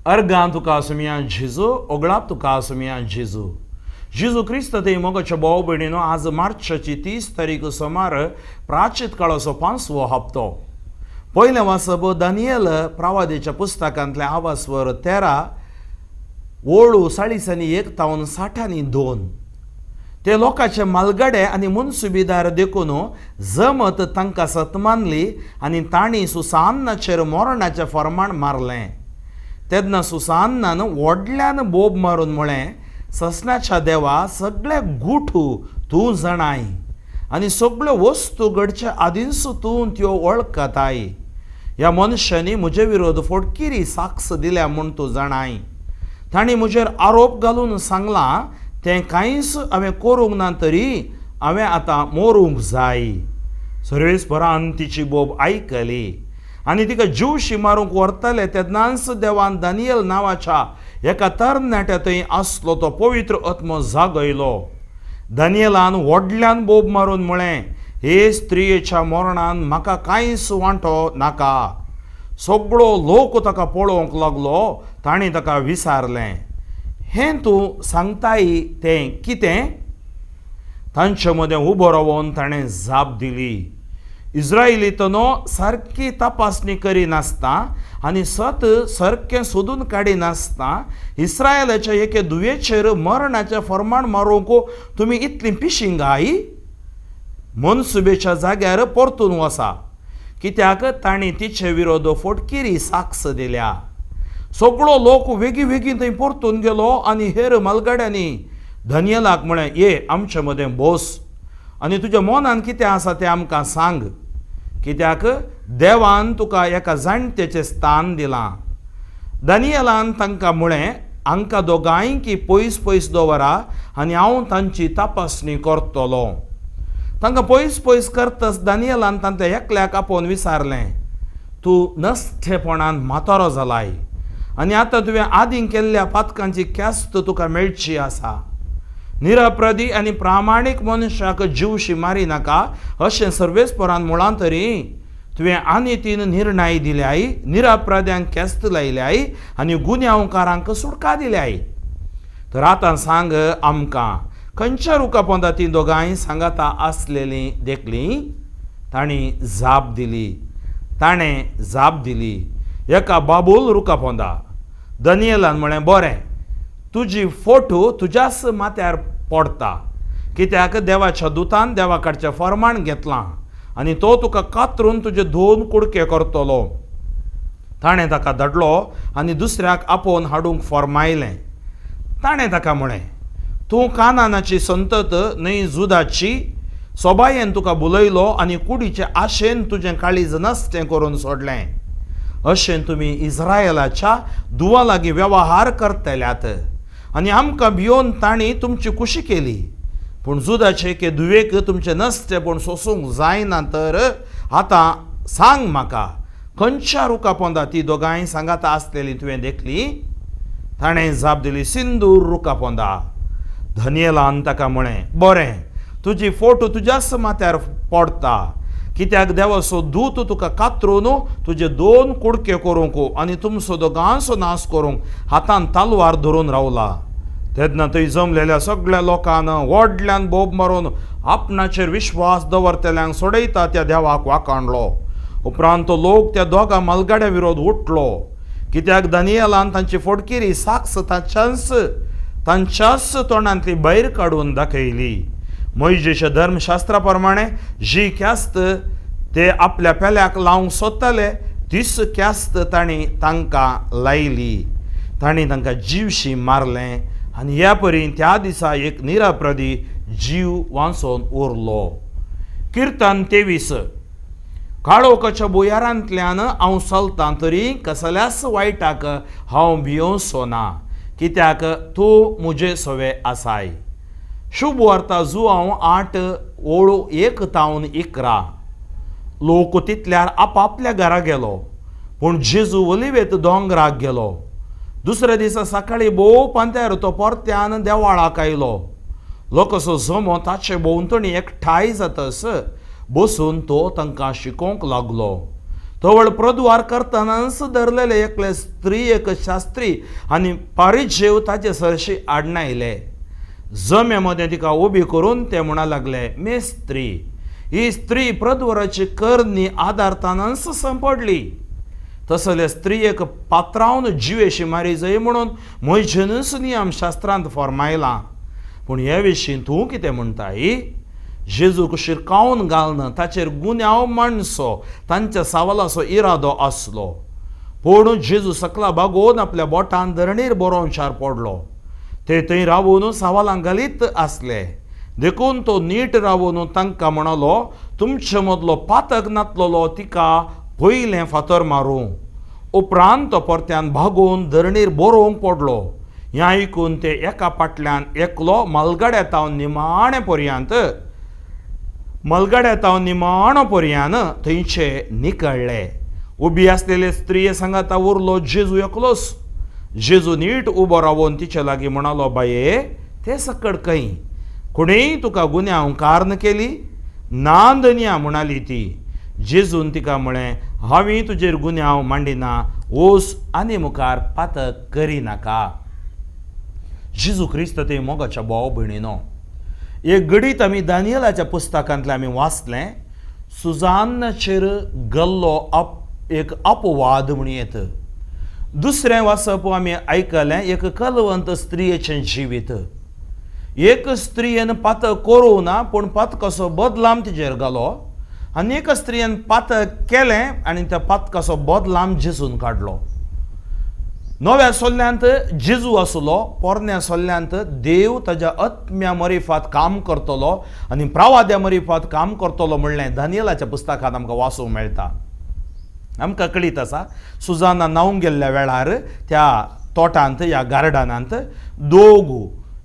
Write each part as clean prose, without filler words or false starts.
अर्गां तुका सुमया जेजू, ओगळाप तुका सुमया जेजू. जेजू क्रिस्त थंय मोगाच्या भाव भयणीनो, आज मार्चाची 30 तारीख, सोमार, प्राचीत काळाचो पांचवो हप्तो. पयलें वाचप दानियल प्रवादेच्या पुस्तकांतलें, आवासवर 13 ओळू 41 तावन 62. ते लोकांचे मालगडे आनी मनसुबीदार देखून जमत तांकां सतमानली आनी तांणी सुसान्नाचेर मरणाचें फर्माण मारलें. तेन्ना सुसान्नान व्हडल्यान बोब मारून म्हळें, ससनाच्या देवा, सगळे गुठू तूं जाणाय आनी सगळ्यो वस्तू घडचे आदींच तूं त्यो वळखताय. ह्या मनशांनी म्हजे विरोध फोटकिरी साक्ष दिल्या म्हूण तूं जाणाय. तांणी म्हजेर आरोप घालून सांगलां तें कांयच हांवें करूंक ना, तरी हांवें आतां मरूंक जाय. सर्वेस्परान तिची बोब आयकली आनी तिका जिवशी मारूंक व्हरतले तेन्नाच देवान दानियल नांवाच्या एका तरणाट्या थंय आसलो तो पवित्र आत्मो जागयलो. दानियलान व्हडल्यान बोब मारून म्हळें, हे स्त्रियेच्या मरणान म्हाका कांयच वांटो नाका. सगळो लोक ताका पळोवंक लागलो. तांणी ताका विचारलें, हें तूं सांगताय तें कितें? तांचे मदें उबो रावन ताणें जाप दिली, इस्रायलीतनो, सारकी तपासणी करिनासतना आनी सत सारकें सोदून काडिनासतना इस्रायलाच्या एके दुयेचेर मरणाचें फर्माण मारूंक तुमी इतली पिशिंगाय? मनसुबेच्या जाग्यार परतून वसा, कित्याक तांणी तिचे विरोध फोटकिरी साक्ष दिल्या. सगळो लोक वेगीं वेगीं थंय परतून गेलो आनी हेर मालगाड्यांनी दानियलाक म्हळें, ये, आमचे मदें बोस आनी तुज्या मनान कितें आसा तें आमकां सांग, कित्याक देवान तुका एका जाणट्याचें स्थान दिलां. दानियलान तांकां म्हळें, हांकां दोगांयकी पयस पयस दवरा आनी हांव तांची तपासणी करतलो. तांकां पयस पयस करतच दानियलान तांतल्या एकल्याक आपोवन विचारलें, तूं नश्टेपणान म्हातारो जालाय आनी आतां तुवें आदीं केल्ल्या पातकांची ख्यास्त तुका मेळची आसा. निरपराधी आनी प्रामाणीक मनशाक जिवशी मारी नाका अशें सर्वेस्परान म्हळां, तरी तुवें आनी तीन निर्णय दिल्याय, निरपराध्यांक ख्यास्त लायल्याय आनी गुन्यांवकारांक सुटका दिल्याय. तर आतां सांग आमकां, खंयच्या रुखा पोंदा ती दोगांय सांगाता आसलेलीं देखलीं? तांणी जाप दिली, ताणें जाप दिली, एका बाबूल रुखा पोंदा. दनियलान म्हळें, बरें, तुजी फोटो तुज्याच माथ्यार पडटा, कित्याक देवाच्या दुतान देवा कडचें फर्माण घेतलां आनी तो तुका कातरून तुजे दोन कुडके करतलो. ताणें ताका धाडलो आनी दुसऱ्याक आपोवन हाडूंक फर्मायलें. ताणें ताका म्हळें, तूं कानानाची संतत न्हय जुदाची? सोबायेन तुका बुलयलो आनी कुडीचे आशेन तुजें काळीज नश्टें करून सोडलें. अशें तुमी इस्रायलाच्या दुवा लागीं वेव्हार करतल्यात आनी आमकां भियोवन तांणी तुमची खुशी केली. पूण जुदाचे एके धुवेक तुमचें नश्टेपण सोसूंक जायना. तर आतां सांग म्हाका, खंयच्या रुखा पोंदा ती दोगांय सांगाता आसलेली तुवें देखली? ताणें जाप दिली, सिंदूर रुखा पोंदा. धनियलान ताका म्हळें, बरें, तुजी फोटो तुज्याच माथ्यार पडटा, कित्याक देवाचो दूत तुका कातरून तुजे दोन कुडके करूंक आनी तुमचो दोगांचो नाश करूंक हातान तलवार धरून रावला. तेन्ना थंय जमलेल्या सगळ्या लोकांन व्हडल्यान बोब मारून आपणाचेर विश्वास दवरतल्यांक सोडयता त्या देवाक वाखाणलो. उपरांत तो लोक त्या दोगां मालगाड्या विरोध उठलो, कित्याक दानियलान तांची फोडकिरी साक्ष तांच्याच तांच्याच तोंडांतली भायर काडून दाखयली. मोयजेच्या धर्मशास्त्रा प्रमाणे जी ख्यास्त ते आपल्या पेल्याक लावंक सोदताले तीच ख्यास्त तांणी तांकां लायली. तांणी तांकां जिवशी मारलें आनी ह्या परी त्या दिसा एक निरपराधी जीव वांचोन उरलो. किर्तन 23. काळोखाच्या भुंयारांतल्यान हांव चलतां तरी कसल्याच वायटाक हांव भियोवचो ना, कित्याक तूं म्हजे सवे आसाय. शुभ वार्ता जुआंव 8 ओळू 1 तावन 11. लोक तितल्यार आपापल्या घरा गेलो, पूण जेजू ओलिवेत दोंगराक गेलो. दुसऱ्या दिसा सकाळीं भोव पांत्यार तो परत्यान देवाळाक आयलो. लोकांचो जमो ताचे भोंवतणी एकठांय जातस बसून तो तांकां शिकोवंक लागलो. तवळ प्रद्वार करतनाच धरलेले एकले स्त्री एक शास्त्री आनी पारिजेव ताचे सरशी आडनायले. जम्या मदें तिका उबी करून ते म्हणा लागले, मेस्त्री, ही स्त्री प्रद्वाराची करणी आदारतनाच सांपडली. तसले स्त्रियेक पात्रावन जिवेशी मारी जाय म्हणून म्हजेनूच नियम शास्त्रांत फॉर्मायलां, पूण हे विशीं तूं कितें म्हणटाय? जेजूक शिरकावन घालन ताचेर गुन्यांव मांडचो तांच्या सवालाचो इरादो आसलो. पूण जेजू सकला बागोवन आपल्या बोटान धरणीर बरोवचार पडलो. ते थंय रावून सवालां घालीत आसले. देखून तो नीट रावून तांकां म्हणालो, तुमचे मदलो पातक नातलेलो तिका पयलें फातर मारूं. उपरांत तो परत्यान भागोवन धरणीर बरोवंक पडलो. हें आयकून ते एका फाटल्यान एकलो मलगाड्या तावन निमाणो पर्यान थंयचे निकळ्ळे. उबी आसलेले स्त्रिये सांगाता उरलो जेजू एकलोच. जेजू नीट उबो रावून तिचे लागीं म्हणालो, बाये, ते सकड खंय? कोणेय तुका गुन्यांव कार्न केली ना? धनया, म्हणाली ती. जेजून तिका म्हळें, हांवें तुजेर गुन्यांव मांडिना, वोस आनी मुखार पातक करिनाका. जेजू क्रिस्त ते मोगाच्या भाव भयणीनो, एक घडीत आमी दानियलाच्या पुस्तकांतलें आमी वाचलें, सुजानाचेर गल्लो एक अपवाद म्हण येत. दुसरें वाचप आमी आयकलें, एक कलवंत स्त्रियेचें जिवीत. एक स्त्रियेन पातक करूं ना, पूण पातकाचो बदलाम तिचेर घालो, आनी एका स्त्रियेन पातक केलें आनी त्या पातकाचो बदलाम जेजून काडलो. नव्या सोल्ल्यांत जेजू आसलो, पोरण्या सोल्ल्यांत देव ताज्या आत्म्या मरिफात काम करतलो आनी प्रवाद्या मरिफात काम करतलो म्हणलें दानियलाच्या पुस्तकांत आमकां वाचूंक मेळटा. आमकां कळीत आसा, सुजाना न्हावंक गेल्ल्या वेळार त्या तोटांत ह्या गार्डनांत दोग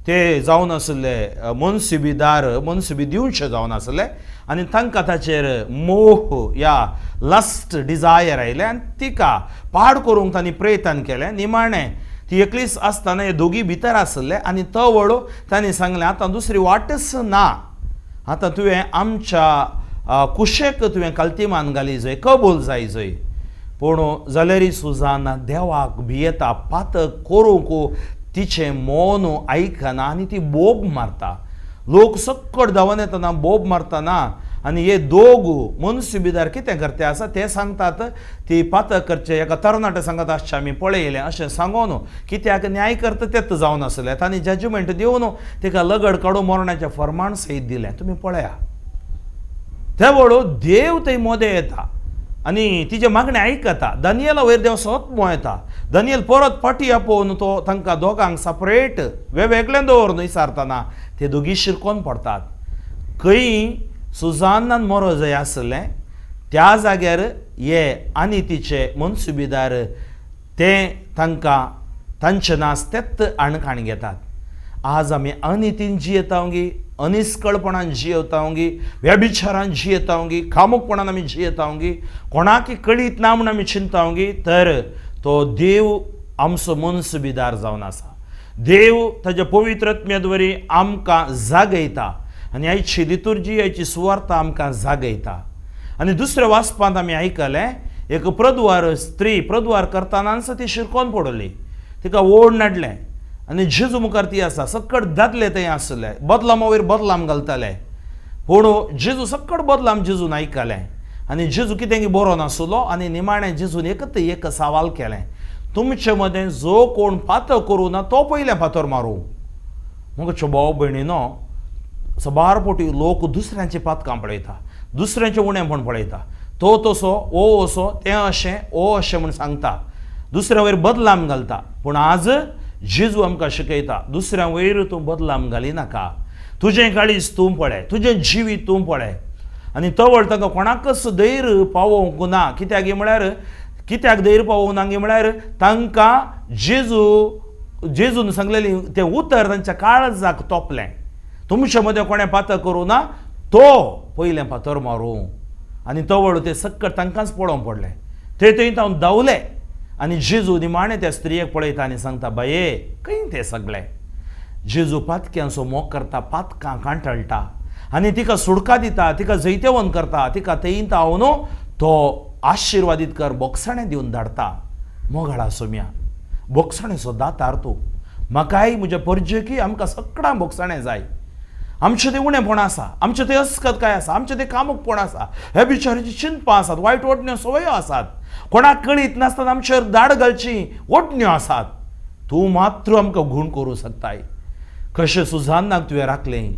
ते जावन आशिल्ले मनसिबीदार, मनसिबी दिवचे जावन आशिल्ले आनी तांकां ताचेर मोह या लस्ट डिजायर आयलें आनी तिका पाड करूंक तांणी प्रयत्न केलें. निमाणें ती एकलीच आसतना हे दोगी भितर आशिल्ले आनी तवळ तांणी सांगलें, आतां दुसरी वाटच ना, आतां तुवें आमच्या कुशेक तुवें कल्तिमान घाली जय, कबूल जाय जय. पूण जाल्यारय सुजाना देवाक भियेता, पातक करूंक तिचें मौन आयकना आनी ती बोब मारता. लोक सक्कड धांवन येतना बोब मारतना आनी हे दोग मनसुबीदार कितें करते आसा ते सांगतात, ती पातक करचे एका तरणाटे सांगत आसचे आमी पळयलें अशें सांगून, कित्याक न्याय करता तेच जावन आसले. तांणी जजमेंट दिवन तिका लगड काडून मरणाचें फर्माण सयत दिलें. तुमी पळया, ते वळू देव थंय मोदें येता आनी तिजें मागणें आयकता. दानियला वयर देव सोत येता. दानियल परत फाटी आपोवन तो तांकां दोगांक सपरेट वेगवेगळें दवरून विचारतना ते दोगी शिरकोन पडटात. खंय सुजानान मरो जाय आसलें त्या जाग्यार हे आनी तिचे मनसुबीदार ते तांकां तांचे नास तेच आणकाण घेतात. आज आमी अनितीन जियेता गी, अनिस्कळपणान जियेता गी, व्यभिचारान जियेता गी, कामुकपणान आमी जियेता गी, कोणाकी कळीत ना म्हूण आमी चिंता गी, तर तो देव आमचो मनसुबीदार जावन आसा. देव ताज्या पवित्र आत्म्या आमकां जागयता आनी आयची लितुर्जी, आयची सुवार्ता आमकां जागयता. आनी दुसऱ्या वाचपांत आमी आयकलें, एक प्रद्वार स्त्री प्रद्वार करतनाच ती शिरकोन पडली, तिका ओड नाडलें आनी जेजू मुखार ती आसा. सक्कड दादले थंय आसले, बदलामा वयर बदलाम घालताले, पूण जेजू सक्कड बदलाम जेजून आयकलें आनी जेजू कितें बरो नासलो आनी निमाणें जेजून एकत एक सवाल केलें, तुमचे मदें जो कोण पातक करूं ना तो पयलें फातर मारूं. मगो भाव भयणीनो, सबार पोटी लोक दुसऱ्यांची पातकां पळयता, दुसऱ्यांचें उणेंपण पळयता. तो तसो, ओ असो, तें अशें, ओ अशें म्हूण सांगता, दुसऱ्या वयर बदलाम घालता. पूण आज जेजू आमकां शिकयता, दुसऱ्या वयर तूं बदलाम घालिनाका, तुजें काळीज तूं पळय, तुजें जिवीत तूं पळय. आनी तवळ तांकां कोणाकच धैर्य पावोवंक ना. कित्याक म्हळ्यार, कित्याक धैर्य पावोवंक ना म्हळ्यार तांकां जेजून सांगलेली तें उतर तांच्या काळजाक तोपलें, तुमचे मदें कोणें पातक करूं ना तो पयलें फातर मारूं. आनी तवळ ते सक्कड तांकांच पळोवंक पडलें, ते थंय तावन धांवले आनी जेजू निमाणें त्या स्त्रियेक पळयता आनी सांगता, बाये, खंय ते सगळे? जेजू पातक्यांचो मोग करता, पातकां कांटळटा आनी तिका सुडका दिता, तिका जैतेवंत करता, तिका थंय तावन तो आशिर्वादीत कर, बोगसाणें दिवन धाडता. मोगाळा सोम्या, बोगसाणेचो दातार तूं. म्हाकाय, म्हज्या परजेकी, आमकां सगळ्यांक बोगसाणें जाय. आमचें तें उणेपण आसा, आमचें तें अस्कतकाय आसा, आमचें तें कामुकपण आसा, हे बिचारीची चिंतपां आसात, वायट ओडण्यो संवयो आसात, कोणाक कळीत नासतना आमचेर दाड घालची ओडण्यो आसात. तूं मात्र आमकां गूण करूं शकताय. कशें सुजानाक तुवें राखलें,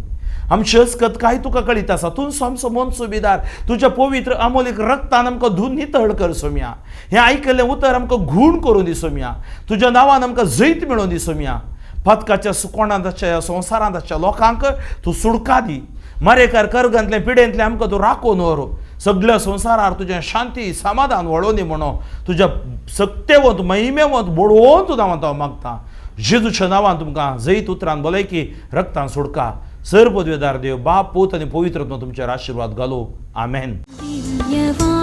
आमची अस्कतकाय तुका कळीत आसा. तूं आमचो मन सुबेदार, तुज्या पवित्र अमोलीक रक्तान आमकां धुवन नितळ कर सोम्या. हें आयकल्लें उतर आमकां गूण करूं दी सोम्या. तुज्या नांवान आमकां जैत मेळोवन दी सोम्या. पथकाच्या सुकोणांत संवसारांत आसच्या लोकांक तूं सुडका दी. मारेकार करगांतलें पिडेंतलें आमकां तूं राखून व्हर. सगळ्या संवसारार तुजें शांती समाधान वळोवनी म्हणून तुज्या सक्तेवंत महिमेवंत बळवंत नांवांत हांव मागतां. जेजूच्या नांवान तुमकां जैत उतरान भलायकी रक्तान सोडका. सर पदवेदार देव बाप, पूत आनी पवित्र आत्मा तुमचेर आशिर्वाद घालूं. आमेन. दिव्यवाणी.